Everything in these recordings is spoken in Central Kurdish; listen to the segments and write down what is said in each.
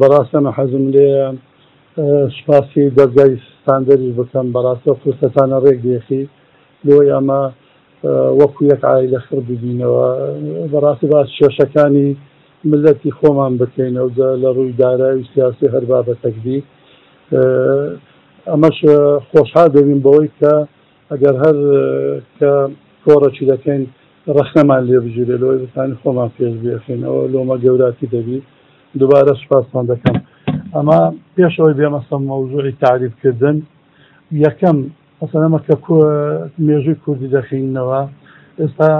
بەڕاست ئەمە حەزم لێیە سوپاسی دەزگای ستاندەریش بکەم، بەڕاستی ئەو فرسەتانە ڕێک دێخی لۆی ئەمە وەکو یەک عایلە خڕ ببینەوە، بەڕاستی باس کێشەکانی مللەتی خۆمان بکەین ئەوجا لە ڕووی دارایی و سیاسی هەر بابەتەک بی. ئەمەش خۆشحال دەبین بەوەی کە ئەگەر هەر کە کۆڕەکی دەکەین ڕەخنەمان لێ بگیرێ لەوەی بتوانین خۆمان پێش بێخین، ئەوە لۆمە گەوراتی دەبی. دووبارە سوپاستان دەکەم. ئەمە پێش ئەوەی بێمە سەر مەوزوعی تەعریب کردن، یەکەم مەسەلەن ئەمە کە مێژووی کوردی دەخینەوە، ئێستا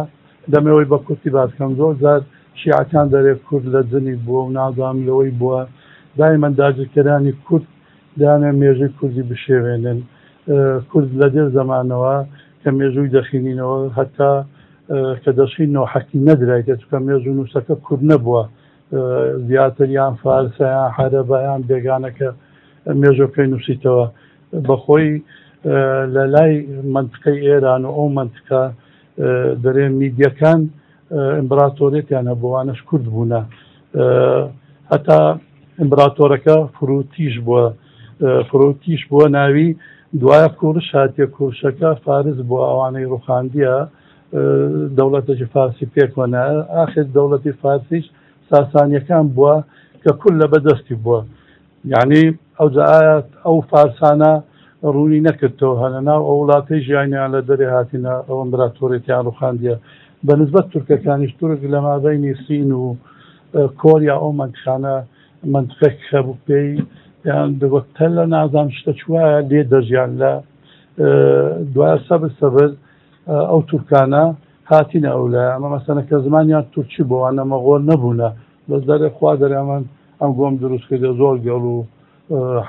دەمەوەی بە کورتی باس کەم. زۆر جار شیعەکان دەرێ کورد لە جنی بووە و نازانم لەوەی بووە، دایمەن داگیرکەرانی کورد دەیانەوێت مێژووی کوردی بشێوێنن. کورد لە دێر زەمانەوە کە مێژووی دەخینینەوە هەتا کە دەشینەوە حەقی نەدرایتێ، چونکە مێژوونووسەکە کورد نەبووە، زیاتر یان فارسە یان عەرەبە یان بێگانەکە مێژووەکەی نووسیتەوە. بەخۆی لە لای مەنتقەی ئێران و ئەو مەنتقە دەرێ میدیەکان ئیمبراتۆریەتیان هەبوو، ئەوانەش کورد بوونە. هەتا ئیمبراتۆرەکە فروتیش بووە، فروتیش بووە ناوی. دوایە کورش هاتیە، کورشەکە فارس بووە، ئەوانەی ڕوخاندیە، دەوڵەتێکی فارسی پێکوە نایە. ئاخر دەوڵەتی فارسیش ساسانیەکان بووە کە کورد لە بەدەستی بووە. یعنی ئەوجا ئایا ئەو فارسانە ڕوونی نەکردەوە هەنە ناو ئەو وڵاتەی ژیانیان لە دەرێ هاتینە ئەو ئیمبراتۆریەتیان ڕوخاندیە. بە نسبەت تورکەکانیش، تورک لە مابەینی سین و کۆریا ئەو مەنتقانە مەنتقێک هەبوو پێی یان دەگوت تەلە نازانم شتە چوایە لێ دەژیان. لە دوای سەبر سەبر ئەو تورکانە هاتینە ئەو لایە. ئەمە مەسەنە کە زمانیان تورکی بۆ ئەوانە مەغۆل نەبوونە، بەس دەرێ خوا دەرێ ئەمن ئەم گۆم دروست کردێ زۆر گەڵ و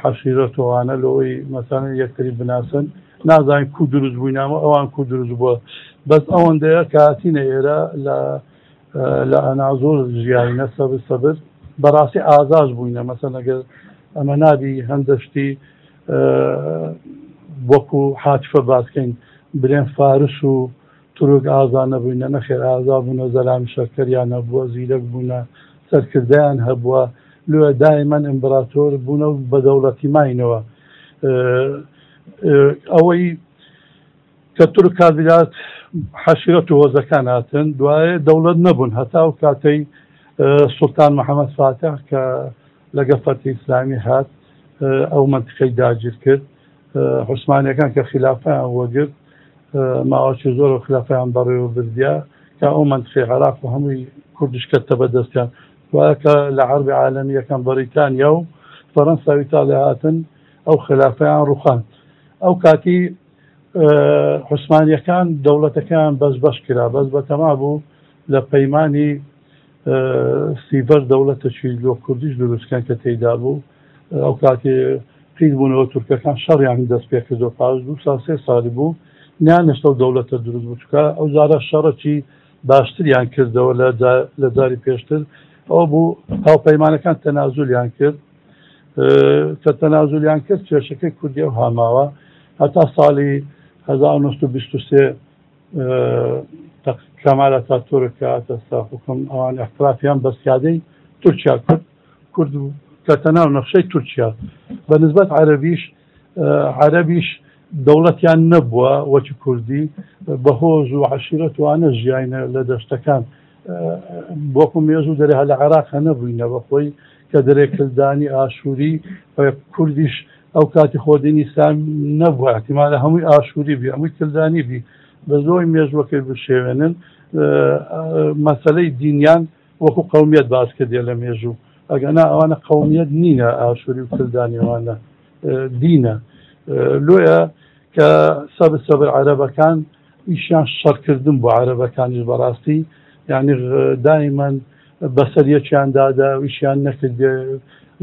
حەشیرەت و ئەوانە لەوەی مەسەنە یەکتری بناسن، نازانین کو دروست بووینامە ئەوان کو دروست بووە. بەس ئەوەندەیە کە هاتینە ئێرە لە ئەنازۆر ژیاینە سەبر سەبر بەڕاستی ئازاش بووینە. مەسەن ئەگەر ئەمە نابی هەندەشتی وەکو حاتفە باسکەین برێن فارس و تورک ئازا نەبووینە، نەخێر ئازا بوونە، زەلامی شەرکەریان هەبووە، زیرەک بوونە، سەرکردەیان هەبووە، لۆیە دایمەن ئیمبراتۆر بوونە و بە دەوڵەتی ماینەوە. ئەوەی کە تورک کاربیرات حەشیرەت و هۆزەکان هاتن دوایێ دەوڵەت نەبوون هەتا ئەو کاتەی سوڵتان محەممەد فاتح کە لەگەڵ فەتحی ئیسلامی هات ئەو مەنتیقەی داگیر کرد. عوسمانیەکان کە خیلافەیان وەگرت ماوەکی زۆر و خلافیان بەڕێوە بردیا کە ئەو مەنتیقەی عێراق و هەمووی کوردیش کەتە بەدەستیان. دوایە کە لە عەربی عالەمیەکان بەریتانیا و فەرەنسا و ئیتالیا هاتن ئەو خلافەیان ڕوخاند. ئەو کاتی عوسمانیەکان دەوڵەتەکەیان بەش بەش کرا، بەس بەتەما بوو لە پەیمانی سیڤەر دەوڵەتەکی لۆ کوردیش دروستکەن کە تێیدا بوو. ئەو کاتی قیل بوونەوە تورکەکان شەڕیان دەست پێ کردو پاش 2 ساڵ 3 ساڵی بوو نیانشتە و دەوڵەتە دروست بوو، چونکە ئەو جارە شەڕەکی باشتریان کردەوە لە جاری پێشتر. ئەو بوو هاوپەیمانەکان تەنازولیان کرد، کە تەنازولیان کرد کێشەکەی کوردی ئەو هاماوە هەتا ساڵی 1923 کەمال ئەتاتورک کە هاتە سەر حوکم ئەوان احترافیان بە سیادەی تورکیا کرد، کورد کەتە ناو نەخشەی تورکیا. بە نسبەت عەرەبیش، عەرەبیش دەوڵەتیان نەبووە وەکی کوردی، بە هۆز و عەشیرەت وانە ژیاینە لە دەشتەکان. وەکو مێژوو دەرێ هەر لە عێراق نەبووینە بەخۆی کە دەرێ کلدانی ئاشووری کوردیش ئەو کاتی خۆ دینی ئیسلام نەبووە، احتیمالە هەمووی ئاشووری بی هەمووی کلدانی بی. بە زۆی مێژوەکەی بشێوێنن مەسەلەی دینیان وەکو قەومیەت باس کردێ لە مێژوو، ئەگەنا ئەوانە قەومیەت نینە ئاشووری و کلدانی، ئەوانە دینە. لۆیە کە سەبر سەبر عەرەبەکان ئیشیان شەڕکردن بۆ عەرەبەکانیش بەڕاستی یعنی دایمەن بەسەر یەکیان دادا ئیشیان نەکردێ،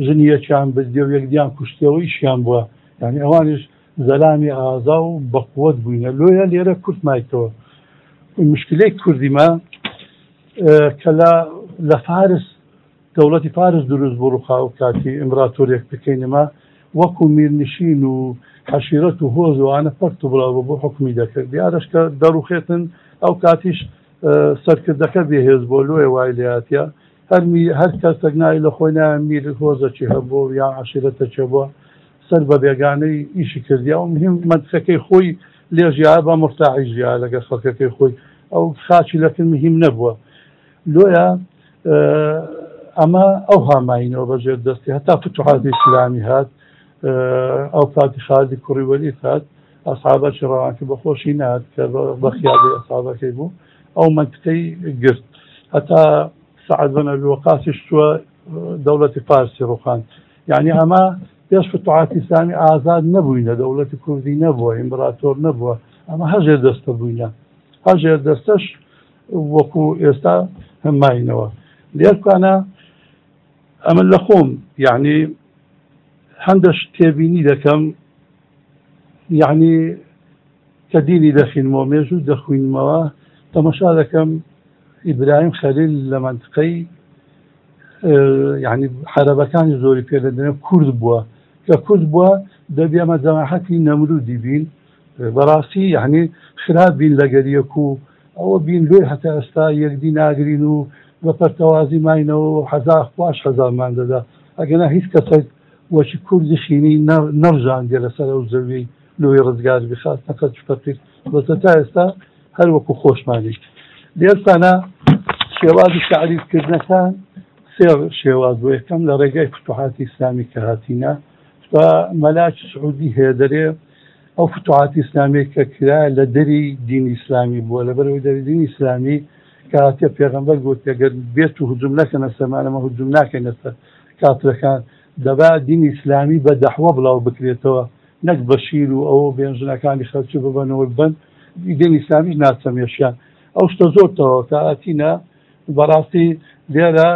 ژنی یەکیان بردێ و یەکدیان کوشتەوە ئیشیان بووە. یعنی ئەوانیش زەلامی ئازا و بەقوەت بووینە. لۆیە لێرە کورد مایتەوە. مشکلەی کوردیمە کە لە فارس دەوڵەتی فارس دروست بوو ڕوخا و کاتی ئیمبراتۆریەک پکەینەما وەکو میرنشین و حەشیرەت و هۆز و ئەوانە پەرت و بڵاو بوو حوکمی دەکرد. دیارەش کە دەڕوخێتن ئەو کاتیش سەرکردەکە بێهێز بووە لۆیە وای لێهاتیە. هەر هەر کەسێک ناوی لە خۆی نایە میر هۆزەکی هەبوو یان عەشیرەتەکی هەبووە سەر بە بێگانەی ئیشی کردیە ئەو مهم مەنتقەکەی خۆی لێ ژیا بە مورتاحی ژیا لەگەر خەڵکەکەی خۆی ئەو خاچی لەکن مهم نەبووە لۆیە ئەمە ئەو هاماینەوە بەژێر دەستی هەتا فتوحاتی ئیسلامی هات ئەو کاتی خالی کوڕی وەلید هات ئەسحابەکی ڕەوان کرد بەخۆشی نات کە بە خیاڵی ئەسحابەکەی بوو ئەو مەنتقەی گرت هەتا سەعد بن ئەبی وەقاسیش چووە دەوڵەتی فارسی ڕوخاند یعنی ئەمە پێش فتوحاتی ئیسلامی ئازاد نەبووینە دەوڵەتی کوردی نەبووە ئیمبراتۆر نەبووە ئەمە هەژێر دەستە بووینە هەژێر دەستەش وەکو ئێستا هەماینەوە لێرکانە ئەمە لە خۆم یعنی هەندەش تێبینی دەکەم یعنی کە دینی دەخینمەوە مێژوو دەخوینمەوە تەمەشا دەکەم ئیبراهیم خەلیل لە مەنتقەی یعنی عەرەبەکانی زۆری پێ دەدرێن کورد بووە کە کورد بووە دەبی ئەمە جەماعەتی نەمرودی بین بەڕاستی یعنی خراپ بین لەگەر یەک و ئەوە بین لۆی هەتا ئێستا یەکدی ناگرین و بە پەرتەوازی ماینەوە و حەزا خواش حەزامان دەدا ئەگەنا هیچ کەسێک وەکی کوردی خینی نەڕژاندیە لەسەر ئەو زەویەی لۆی ڕزگار بی خاستە خەرج فەقیر بەسە تا ئێستا هەر وەکو خۆشمانی لێرتانە شێوازی تعریف کردنەکان سێ شێواز بۆ یەکەم لە ڕێگای فتوحاتی ئیسلامی کە هاتینە مەلاکی سعودی هەیە دەرێ ئەو فتوحاتی ئیسلامی کە کرا لە دەری دینی ئیسلامی بووە لەبەرەوەی دەری دینی ئیسلامی کە هاتیە پێغەمبەر گوتی ئەگەر بێت و هجوم نەکەنە سەرمان ئەمە هجوم ناکەینە سەر کافرەکان دەبا دینی ئیسلامی بە دەحوە بڵاو بکرێتەوە نەک بە شیر و ئەوە بێن ژنەکانی خەرچ ببەنەوە ببەن دینی ئیسلامیش ناچەمێشیان ئەو شتە زۆر تەواو کە ئاتینە بەڕاستی لێرە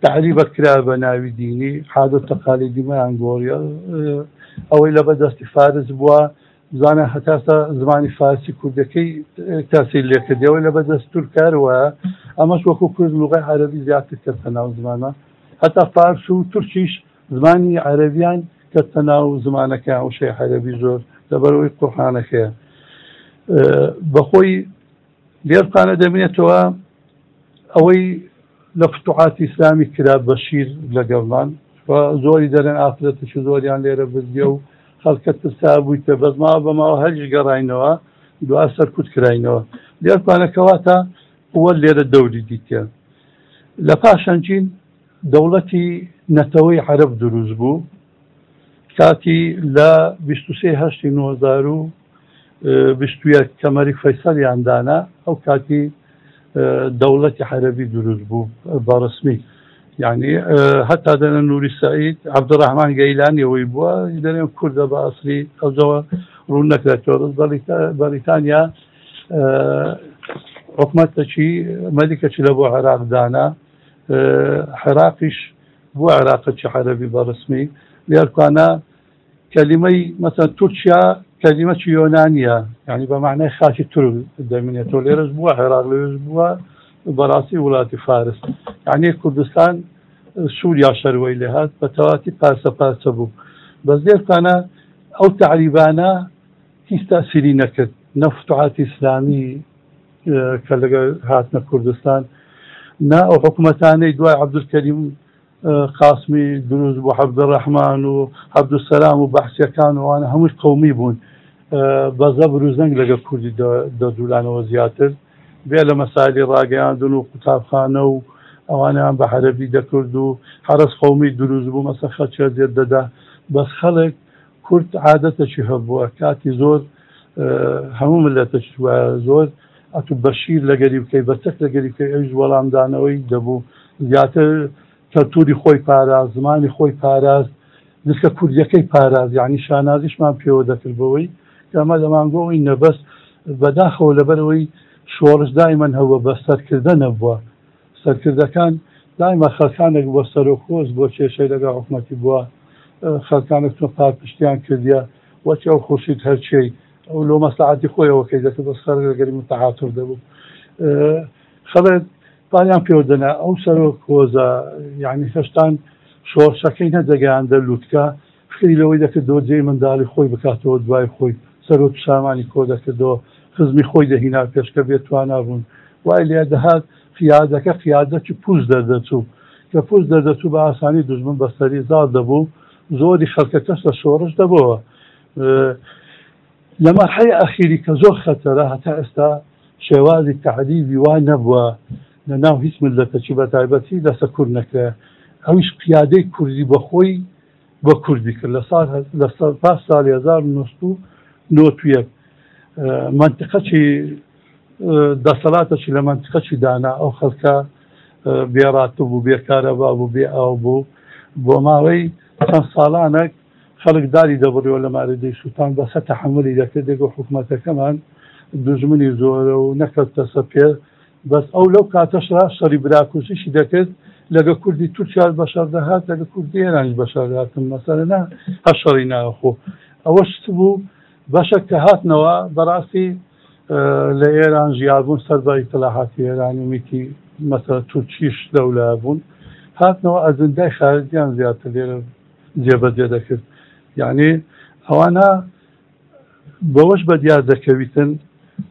تەعریبە کرا بە ناوی دینی عادە تەقالیدیمان گۆڕیە ئەوەی لە بەدەستی فارس بووە زانە هەتاسە زمانی فارسی کوردەکەی تاسیر لێکردەوە لە بەدەست تورکار وایە ئەمەش وەکو کورد لغەی عەرەبی زیاتر کەتە ناو زمانە هەتا فارس و تورکیش زمانی عەرەبیان کەتە ناو زمانەکەیان وشەی عەرەبی زۆر لەبەرەوەی قورئانەکەیە بەخۆی لێرقانە دەمێنێتەوە ئەوەی لە فتوحاتی ئیسلامی کرا بەشیر لەگەڵمان زۆری دەرێن ئافرەتێکی زۆریان لێرە بردیە و خەڵکە ترسا بوویتە بەس ماوە بە ماوە هەریش گەڕاینەوە دوا سەرکوت کراینەوە لێرپانەکەواتە قووە لێرە دەوری دیتە لە پاشەنجین دەوڵەتی نەتەوەی عەرەب دروست بوو کاتی لە 23 هەشتی 1921 کە مەلیک فەیسەڵیان دانا ئەو کاتی دەوڵەتی عەرەبی دروست بوو بە ڕسمی یعنی هەتا دەنە نوری سعید عەبدوڕەحمان گەیلانی ئەوەی بووە دەرێن کوردە بە ئەسلی ئەوجەوە ڕوون نەکرێتەوە بەس بەریتانیا حکومەتەکی مەلیکەکی لە بۆ عێراق دانا عێراقیش بۆ عێراقەکی عەرەبی بە ڕسمی لێرکانە کەلیمەی مەسەن تورکیا کەلیمەکی یۆنانیە یعنی بە معنای خاکی تورک دەمینێتەوە لێرەش بووە عێراق لەوێش بووە بەڕاستی وڵاتی فارس یعنی کوردستان سووریا شەروەی لێهات بە تەواتی پارچە پارچە بوو بەس لێرکانە ئەو تەعریبانە هیچ تاسیری نەکرد نە فتوحاتی ئیسلامی کە لەگەڵ هاتنە کوردستان نا ئەو حکوومەتانەی دوای عەبدولکەریم قاسمی دروست بوو عەبدولڕەحمان و عەبدولسەلام و بەعسیەکان و ئەوانە هەمووی قەومی بوون بە زەبر و زەنگ لەگەڵ کوردی دەجولانەوە زیاتر بێ لە مەسایلی ڕاگەیاندن و قوتابخانە و ئەوانیان بە عەرەبی دەکرد و حەرەس قەومی دروست بوو مەسە خەلکی ئەزیەت دەدا بەس خەڵک کورد عادەتەکی هەبووە کاتی زۆر هەموو ملەتەکی وایە زۆر ئەتو بەشیر لەگەری بکەی بە چەک لەگەری بکەی ئەویش وەڵامدانەوەی دەبوو زیاتر کەلتوری خۆی پاراست زمانی خۆی پاراست نسکە کوردیەکەی پاراست یعنی شانازیشمان پێوە دەکرد بەوەی کە ئەمە دەمانگۆی نەبەست بەداخەوە لەبەرەوەی شۆڕش دایمەن هەبووە بە سەرکردە نەبووە سەرکردەکان دایمە خەڵکانێک بۆ سەرۆک هۆز بۆ کێشەی لەگەڵ حکومەتی بووە خەڵکانێک چۆن پاڵپشتیان کردیە وەکی ئەو خورشید هەرچیەی ئەو لۆ مەسلحەتی خۆیەوە کەی دەکرد بەس خەڵک لەگەری متعاتر دەبوو خەڵک پاریان پێوە دەنا ئەو سەرۆک هۆزە یعنی هێشتان شۆڕشەکەی نەدەگەیاندە لوتکە فکری لەوەی دەکردەوە جێی منداڵی خۆی بکاتەوە دوای خۆی سەرۆک سامانی کۆ دەکردەوە خزمی خۆی دەهینا پێش کە بێ توانا بوون وای لێ دەهات قیادەکە قیادەکی پووچ دەردەچوو. کە پوست دەردەچوو بە ئاسانی دوژمن بەسەری زاڵ دەبوو، زۆری خەڵکەکەش لە شۆڕش دەبۆوە. لە مەرحەی ئەخیری کە زۆر خەتەرە هەتا ئێستا شێوازی تەعریبی وا نەبووە لە ناو هیچ مللەتەکی بە تایبەتی لەسە کورد نەکرێ ئەویش قیادەی کوردی بە خۆی بە کوردی کرد لە ساڵ لە پاش ساڵی 1991 مەنتقەکی دەسەڵاتەکی لە مەنتقەکی دانا ئەو خەڵکە بێڕاتب بوو بێکارەبا بوو بێ ئاو بوو بۆ ماوەی چەند ساڵانێک خەڵک داری دەبڕیەوە لە مارە دەیسووتان بەسە تەحەمولی دەکرد دەگۆ حکومەتەکەمان دوژمنی زۆرە و نەکەوتەسە پێ بەس ئەو لەو کاتەشا شەڕی براکوژیشی دەکرد لەگە کوردی تورکیاش بەشەڕ دەهات لەگە کوردی ئێرانیش بەشەڕ دەهاتن مەسەلە نا هەر شەڕی ناوخۆ ئەوەش چ بوو بەشەک کە هاتنەوە بەڕاستی لە ئێران ژیابوون سەر بە ئیتلاحاتی ئێرانی و میتی مەسەلە تورکیش لەولا بوون هاتنەوە ئەجندای خارجیان زیاتر لێرە جێبەجێ دەکرد یعنی ئەوانە بەوەش بە دیار دەکەویتن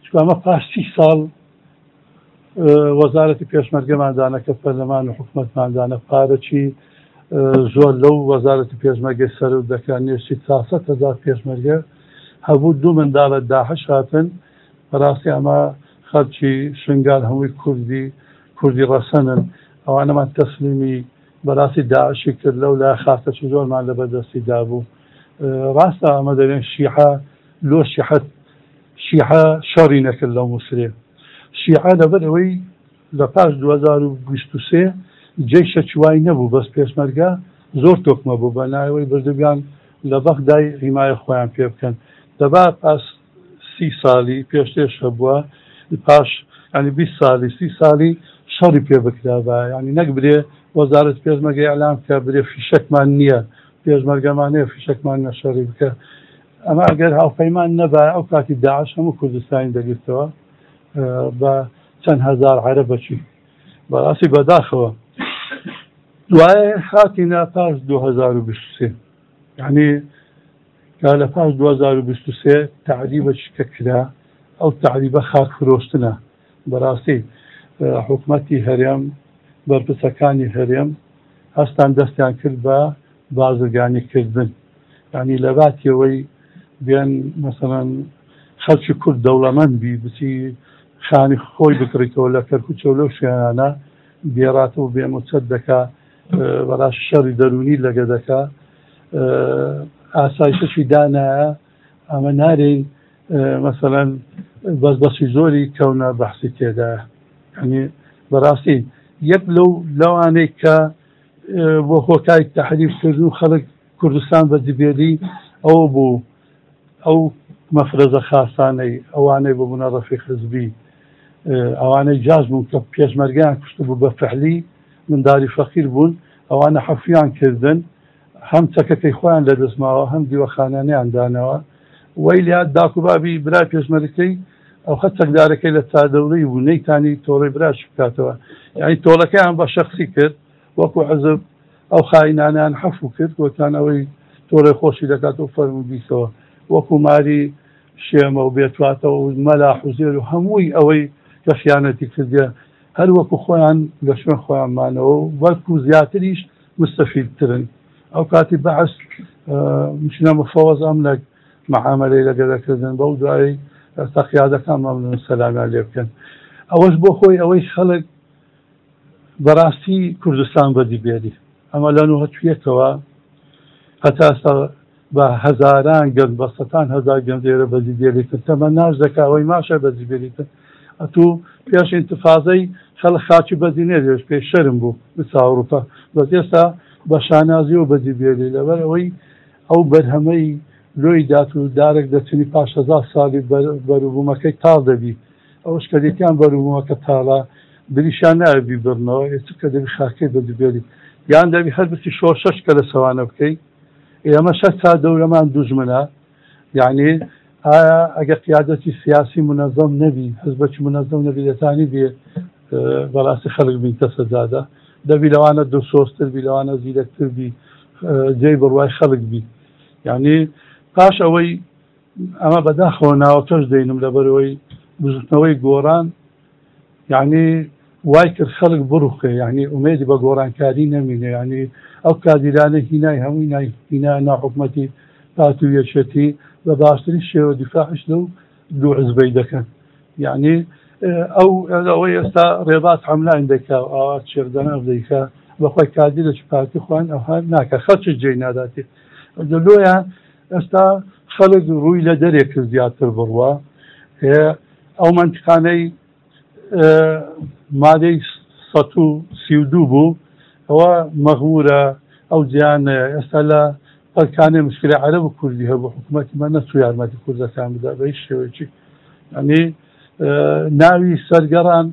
چونکە ئەمە پاش 30 ساڵ وەزارەتی پێشمەرگەمان دانا کە پەرلەمان و حکومەتمان دانا پارەکی زۆر لەو وەزارەتی پێشمەرگەی سەرو دەکرا نێوسی 400 هەزار پێشمەرگە هەبوو دوو منداڵە داعش هاتن بەڕاستی ئەمە خەڵکی شنگال هەمووی کوردی کوردی ڕەسەنن ئەوانەمان تەسلیمی بەراستی داعشی کرد لەو لایە خاکەکی زۆرمان لەبەر دەستی دابوو ڕاستە ئەمە دەرێن شیعە لۆ شیعە شیعە شەڕی نەکرد لەو موسرێ شیعە لەبەر ئەوەی لە پاش 2023 جەیشەکی وای نەبوو بەس پێشمەرگە زۆر تۆکمە بوو بە ناوەی بردبیان لە بەغدای حیمایە خۆیان پێ بکەن دەبا پاس 30 ساڵی پێشترش هەبووە پاش ینی 20 ساڵی 30 ساڵی شەڕی پێ بکرابا ینی نەک برێ وەزارەت پێشمەرگە ئیعلام کە برێ فیشەکمان نییە پێشمەرگەمان هەیە فیشەکمان نیە شەڕی بکە ئەمە ئەگەر هاوپەیمان نەبا ئەو کاتی داعش هەموو کوردستانی دەگرتەوە بە چەند هەزار عەرەبەکی بەڕاستی بەداخەوە دوای هاتینە پاش 2023 یعنی کە لە پاش 2023 تعریبە کە کرا ئەو تعریبە خاک فرۆشتنە بەڕاستی حکومەتی هەرێم بەرپرسەکانی هەرێم هەستان دەستیان کرد بە بازرگانی کردن یعنی لە باتیەوەی بێن مەسەڵەن خەڵکی کورد دەوڵەمەند بی بچی خانی خۆی بکڕیتەوە لە کەرکوچە و لەو شوێنانە بێڕاتە و بێموچەت دەکا بەڕاست شەڕی دەروونی لەگە دەکا ئاسایشەکی دانایە ئەمە نارین مەسەلەن بەس بەسی زۆری کەونە بەحسی تێدایە یعنی بەڕاستی یەک لەو لەوانەی کە بۆ هۆکاری تەحریف کردن و خەڵک کوردستان بە جبێلی ئەوە بوو ئەو مەفرەزە خاسانەی ئەوانەی ببوونە ڕەفیق حزبی ئەوانەی جاش بوون کە پێشمەرگیان کوشت بوو بە فعلی منداری فەقیر بوون ئەوانە حەفیان کردن هەم چەکەکەی خۆیان لەدەست ماوە هەم دیوەخانانیان دانەوە وەی لات داک و بابی برای پێشمەرگەکەی ئەوخە چەکدارەکەی لە چادەورەی بوو نەیتانی تۆڵەی براش بکاتەوە یعنی تۆڵەکەیان بە شەخسی کرد وەکو حزب ئەو خاینانیان حەفو کرد گوتیان ئەوەی تۆڵەی خۆشی دەکات و فەرموو بیسەوە وەکو ماری شێمە و بێتواتەوە و مەلا حوزێر و هەمووی ئەوەی کە خیانەتی کردیە هەر وەکو خۆیان لە شوێن خۆیان مانەوە و بەڵکو زیاتریش مستەفیدترن ئەو کاتی بەعس مشینە مفەوەز ئەمنەک معامەلەی لەگە دەکردن بەو دوایی ئێستا قیادەکان مەمنون سەلامیان لێ بکەن ئەوەش بۆ خۆی ئەوەی خەڵک بەڕاستی کوردستان بەدی بێری ئەمە لە نوهەتویەکەوە هەتا ئێستا بە هەزاران گەنج بە سەتان هەزار گەنج ئێرە بەجی بێریتن تەمەناش دەکا ئەوەی ماشە بەجی بێریتن ئەتوو پێش ئینتفازەی خەڵک خاکی بەجی نەدێشت پێی شەرم بوو بچە ئەوروپا بەس ئێستا بە شانازیەوە بەجی بێری لەبەر ئەوەی ئەو بەرهەمەی لۆی دات و دارێک دەچنی پاش هەزار ساڵی بەروبوومەکەی تاڵ دەبی ئەوەش کە دیتیان بەروبوومەکە تاڵە بریشیان ناوێ بیبڕنەوە ئێ چ کە دەبی خاکەی بەجی بێری یان دەبی هەر بچی شۆرشەش کە لە سەوانە بکەی ئێمە شەش چار دەورەمان دوژمنە یعنی ئایا ئەگەر قیادەتی سیاسی منەزەم نەبی حزبەکی منەزەم نەبی دەتانی بێ بەڕاستی خەڵک بینتە سەجادە دەبی لەوانە دڵسۆزتر بی لەوانە زیرەکتر بی جێی بڕوای خەڵک بی یعنی پاش ئەوەی ئەمە بەداخەوە ناوەکەش دەینم لەبەرەوەی بزوتنەوەی گۆڕان یعنی وای کرد خەڵک بڕوخێ، یانی ئومێدی بە گۆڕانکاری نەمینێ، یانی ئەو کادیرانەی هینای هەمووی نای هینا ناو حکومەتی پارتی و یەکێتی بە باشترین شێوە دیفاعیش لەو دوو حزبەی دەکەن. یانی ئەو ئەوەی ئێستا ڕێباز حەملاین دەکا و ئاوا شێخ جەناب دەیکا بەخۆی کادیرێکی پارتی خۆیان ئەوها ناکا، خەڵکیش جێی ناداتێ. لۆیە ئێستا خەڵک ڕووی لە دەرێ کرد زیاتر بڕوا. ئەو مەنتیقانەی مادەی 132 بوو ئەوە مەغمورە ئەو جیانەیە ئێستا لە پەلکانێ مشکلە عەرەب و کوردی هەبوو حکوومەتی مە نەچوو یارمەتی کوردەکان بدا بە هیچ شێوەیەکی یعنی ناوی سەرگەڕان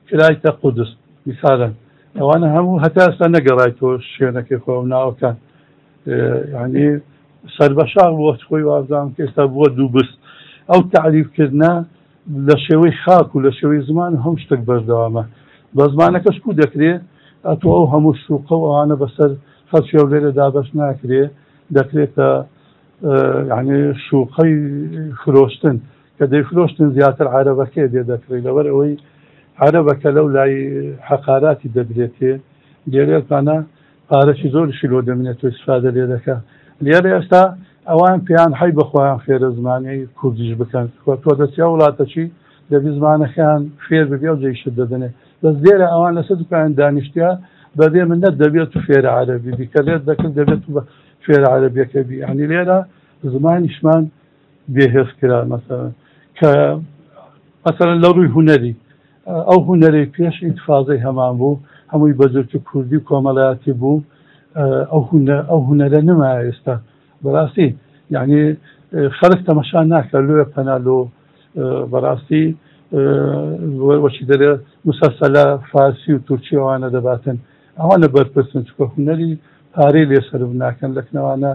کرایتە قودس میسالەن ئەوانە هەموو هەتا ئێستا نەگەڕایتەوە شوێنەکەی خۆ و ناوەکان یعنی سەربەشاخ بووە خۆی وازان کە ئێستا بووە دووبست ئەو تعریفکردە لە شێوەی خاک و لە شێوەی زمان هەموو شتێک بەردەوامە. بە زمانەکەش کو دەکرێ؟ ئەتۆ ئەو هەموو شوقە و ئەوانە بەسەر خەڵکی هەولێرێ دابەش ناکرێ، دەکرێتە یانی شوقەی فرۆشتن. کە دەیفرۆشتن زیاتر عەرەبەکەیە دێ دەکڕی، لەبەر ئەوەی عەرەبەکە لەو لای حەقاراتی دەدرێتێ، لێرەتانە پارەکی زۆریشی لۆ دەمێنێتەوە ئیسفادە لێ دەکا. لێرە ئێستا ئەوان پێیان حەی بە خۆیان فێرە زمانی کوردیش بکەن. تۆ دەچی ئەو وڵاتەچی دەبی زمانەکەیان فێر ببی ئەو جێیشت دەدەنێ. بەس لێرە ئەوان لەسەر دوکان دانیشتە بەبێ منەت دەبێت تو فێرە عەرەبی بی، کە لێت دەکرد دەبێت تو فێرە عەرەبیەکە بی. یعنی لێرە زمانیشمان بێهێز کرا. مەسەلەن کە مەسەلەن لە ڕووی هونەری ئەو هونەرەی پێش ئینتفازەی هەمان بوو هەمووی بە جلکی کوردی و کۆمەڵایەتی بوو، ئەو هونەرە نەمایە ئێستا بەڕاستی. یعنی خەڵک تەمەشا ناکە لۆیە پەنا لۆ بەڕاستی وەچی دەرێ مسەلسەلە فارسی و تورکی ئەوانە دەباتن. ئەوانە بەرپرسن چونکە هونەری پارەی لێ سەرف ناکەن، لەکنەوانە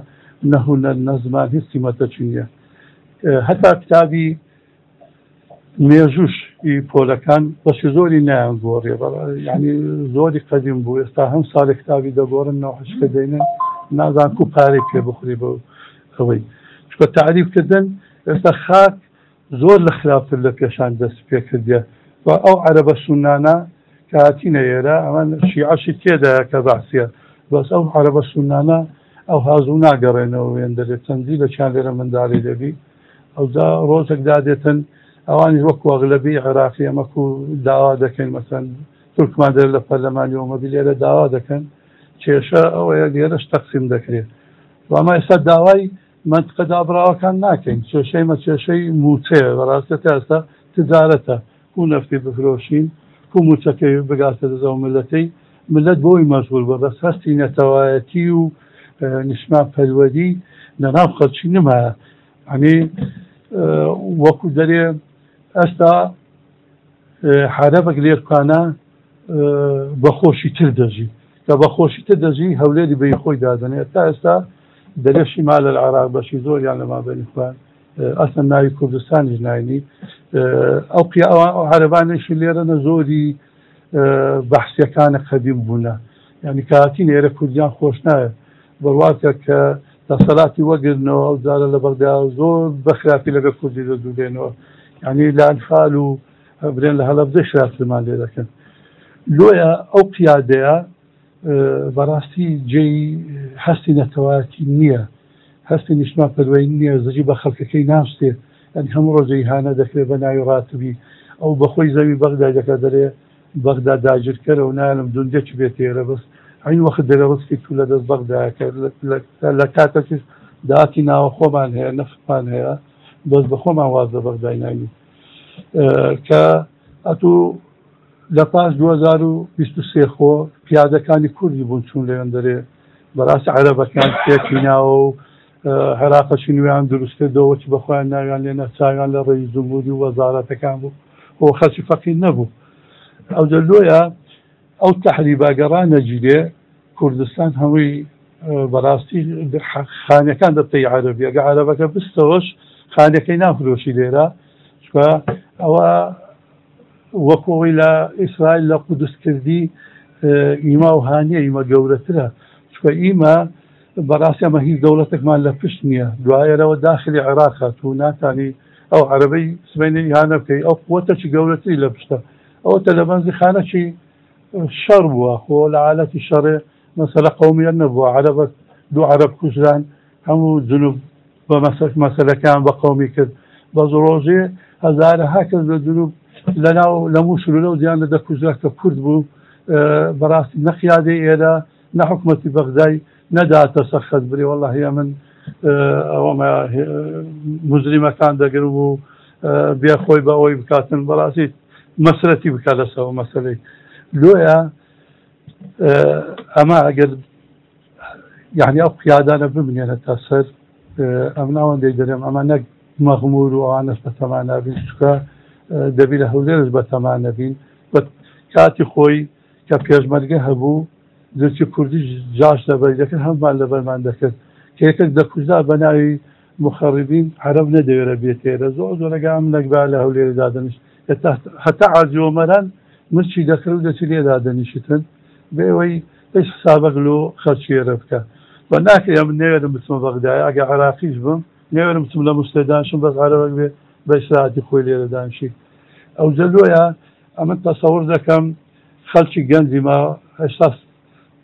نە هونەر نە زمان هیچ قیمەتەکی نییە. هەتا کتابی مێژووش ئی پۆلەکان بەشی زۆری نایان گۆڕێ، یعنی زۆری قەدیم بوو. ئێستا هەم ساڵێک کتابی دەگۆڕن نەوحشکە دەینن نازان کو پارەی پێ بخوری بە ئەوەی چونکە تعریفکردن ئێستا خاک زۆر لە خراپتر لە پێشان دەست پێ کردیە. و ئەو عەرەبە سوننانە کە هاتینە ئێرە ئەمان شیعەشی تێدایە کە بەعسیە، بەس ئەو عەرەبە سوننانە ئەو هازوو ناگەڕێنەوە وێندەرێ چەندی لە چیان لێرە منداڵی لێبی. ئەوجا ڕۆژێک دادێتن ئەوانیش وەکو ئەغلەبی عێراقی ئەمەکو داوا دەکەین، مەسەن تورکمان دەر لە پەرلەمانی ئۆمەبی لێرە داوا دەکەن. کێشە ئەوەیە لێرەش تەقسیم دەکرێت. وامە ئێستا داوای مەنتقە دابڕاوەکان ناکەین، کێشەی مە کێشەی موچەیە. بەڕاستی تا ئێستا تجارەتە، کو نەفتی بفرۆشین کو موچەکەی بگاتە دەست ئەو ملەتەی، ملت بۆی مەشغول بە بەس هەستی نەتەوایەتی و نیشتمان پەروەری لەناو خەڵکی نمایە. یعنی وەکو دەرێ ئێستا عەرەبێک لێرکانە بەخۆشی تر دەژی، کە بەخۆشی تر دەژی هەولێری بەی خۆی دادەنێت. تا ئێستا دەرێ شیمال العراق بەشی زۆریان لە مابەینی خۆیان ئەسڵەن ناوی کوردستانیش ناینی. ئەو عەرەبانێکی لێرەنە زۆری بەحسیەکانە قەدیم بوونە، یعنی کاتین ئێرە کوردیان خۆش نایە. بڕواتە کە دەسەڵاتی وەگرنەوە ئەو جارە لە بەغدا زۆر بە خراپی لەگەڵ کوردی دەدوورێنەوە، یعنی لە ئەنفال و برێن لە هەڵەبجەی خراپترمان لێ دەکەن. لۆیە ئەو قیادەیە بەڕاستی جێی هەستی نەتەوایەتی نییە، هەستی نیشتمان پەروەری نییە، زەجی بە خەڵکەکەی ناستێ. یعنی هەموو ڕۆژێ ئیهانە دەکرێت بە ناوی ڕاتبی. ئەو بەخۆی زەوی بەغدای دەکات، دەرێ بەغدا داگیرکەرە و نایەنم دوندێکی بێت ئێرە، بەس عین وەخت دەرێ ڕزقی تو لە دەست بەغدایە کە لە کاتەکیش داهاتی ناوەخۆمان هەیە، نەفتمان هەیە، بەس بە خۆمان واز لە بەغدای ناینی. کە ئەتوو لە پاش 2023 خۆ پیادەکانی کوردی بوون چوون لەوێن دەرێ بەڕاستی عەرەبەکان تێکیناوە و عێراقەچی نوێیان دروست کردەوە چ بە خۆیان ناویان لێ نەچاویان لە ڕێی جمهوری و وەزارەتەکان بوو خۆ خەڵکی فەقیر نەبوو. ئەو لۆیە ئەو تەحریبە گەڕانەگیرێ کوردستان هەمووی بەڕاستی خانەکان دەبتەی عەرەبی. ئەگە عەرەبەکە بستەوەش خانەکەی نافرۆشی لێرە، چونکە ئەوە وەکو ئەوەی لە ئیسرائیل لە قودس کردی ئیما و هانیە ئیمە گەورەترە، چونکە ئیمە بەڕاستی ئەمە هیچ دەوڵەتێکمان لە پشت نییە. دوایەرەوە داخلی عێراق هاتوو ناتانی ئەو عەرەبەی سبەینێ ئیهانە بکەی، ئەو قوتەکی گەورەتری لە پشتە. ئەوە تە لە بەنزیخانەکی شەڕ بووە، خۆ لە عالەتی شەڕێ مەسەلە قەومیە نەبووە، عەرەبەک دوو عەرەب کوژران هەموو جنوب بە مەسەلەکەیان بە قەومی کرد، بەس ڕۆژێ هەزارەها کەس لە جنوب لەناو لە موسل و لەو دیانە دەکوژرا کە کورد بوو. بەڕاستی نە قیادەی ئێرە نە حکومەتی بەغدای نەداتە سەر خەت برێ، وەڵاهی ئەمن ئەوەمە مجریمەکان دەگرم و بێ خۆی بە ئەوەی بکاتن، بەڕاستی مەسرەتی بکە لەسەوە مەسەلەی لۆیە. ئەمە ئەگەر یعنی ئەو قیادانە بمێنە تا سەر ئەم ناوەندەی دەرێم، ئەمە نەک مەغمور و ئەوانەش بەتەما نابین، چونکە دەبی لە هەولێرش بەتەما نەبین. بە کاتی خۆی کە پێشمەرگە هەبوو جلکی کوردی جاش لەبەری دەکرد، هەموومان لەبەرمان دەکرد، کە یەکێک دەکوژرا بە ناوی مخەڕبین عەرەب نەدەوێرە بێتێرە، زۆر زۆرەگە ئەم نەگبا لە هەولێرێ دادەنیشت، هەتا عازیۆمەران مرچی دەکرد و دەچی لێ دادەنیشتن بێ ئەوەی هیچ حسابەک لۆ خەرچی ئێرە بکە. و ناکرێ ئەمن نەوێرم بچمە بەغدایە، ئەگەر عێراقیش بم نەوێرم بچم لە موسڵێ دانیشم، بەس عەرەبەک بێ بە ئیسراحەتی خۆی لێرە دانیشی. ئەو جەلۆیە ئەمن تەسەور دەکەم خەلکی گەنجی ما ئێستا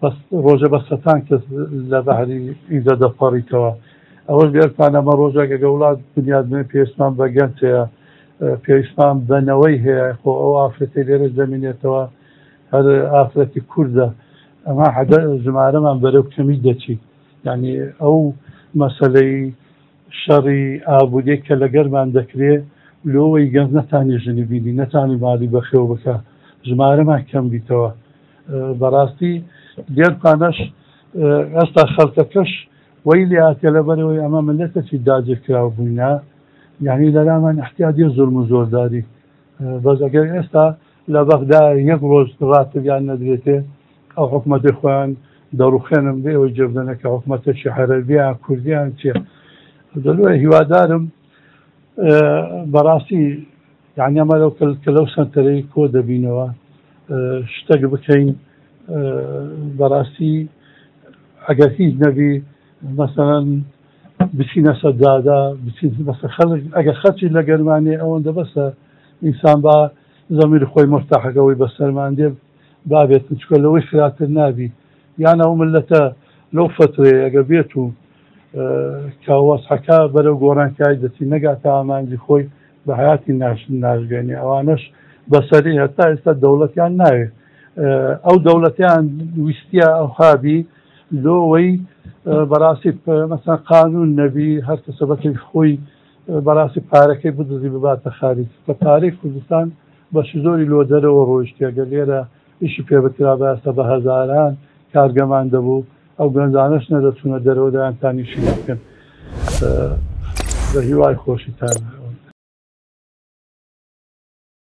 بەس ڕۆژە بە سەتان کەس لە بەهری ئیزە دەپەڕیتەوە. ئەوەش لێرتان ئەمە ڕۆژێک ئەگە وڵات بنیاد بنێ پێویستمان بە گەنج هەیە، پێویستمان بە نەوەی هەیە. خۆ ئەو ئافرەتی لێرەش دەمینێتەوە هەر ئافرەتی کوردە، ئەمە حەدە ژمارەمان بەرەو کەمی دەچی. یعنی ئەو مەسەلەی شەڕی ئابووریە کە لەگەرمان دەکرێ لۆوەی گەنج نەتانی ژنی بینی نەتانی ماڵی بەخێو بکە، ژمارەمان کەم بیتەوە. بەڕاستی لێرپانەش ئێستا خەڵکەکەش وەی لێهاتێ لەبەرەوەی ئەمە ملەتەکی داگیرکراو بووینە، یعنی لەلامان احتیاجی زوڵم و زۆرداری. بەس ئەگەر ئێستا لە بەغدا یەک ڕۆژ ڕاتبیان نەدرێتێ ئەو حکومەتی خۆیان دەڕوخێنم بێ ئەوەی جێبدەنە کە حکومەتێکی عەرەبیان کوردیان چیە. دەلوە هیوادارم بەڕاستی یعنی ئەمە لەو کە لەو سەنتەرەی کۆ دەبینەوە شتێک بکەین بەڕاستی ئەگەر هیچ نەبی مەسەلەن بچینە سەر دادا، بچین بەسەر خەڵک، ئەگەر خەڵکی لە گەرمانێ ئەوەندە بەسە ئینسان با زەمیر خۆی مورتاحەکەەوەی بەسەرمان دێ بابێت، چونکە لەوەی خراپتر نابی. یان ئەو ملەتە لەو فترەیە ئەگەر بێت و کە وەسعەکە بەرەو گۆڕانکاری دەچی نەگاتە ئامانجی خۆی بە حیاتی ناشگەنێ. ئەوانەش بەسەری هەتا ئێستا دەوڵەتیان ناوێت، ئەو دەوڵەتیان ویستیە ئەو هابی لۆوەی بەڕاستی مەسەن قانون نەبی هەر کەسە بەکەی خۆی بەڕاستی پارەکەی بدزی بباتە خارج، کە پارەی کوردستان بەشی زۆری لۆ دەرەوە ڕۆیشتێ. گەر لێرە ئیشی پێ بکرا بەئێستا بە هەزاران کارگەمان دەبوو، ئەو گەنجانەش نەدەچوونە دەرەوە دەیانتانیشی بکەن. بە هیوای خۆشیتان.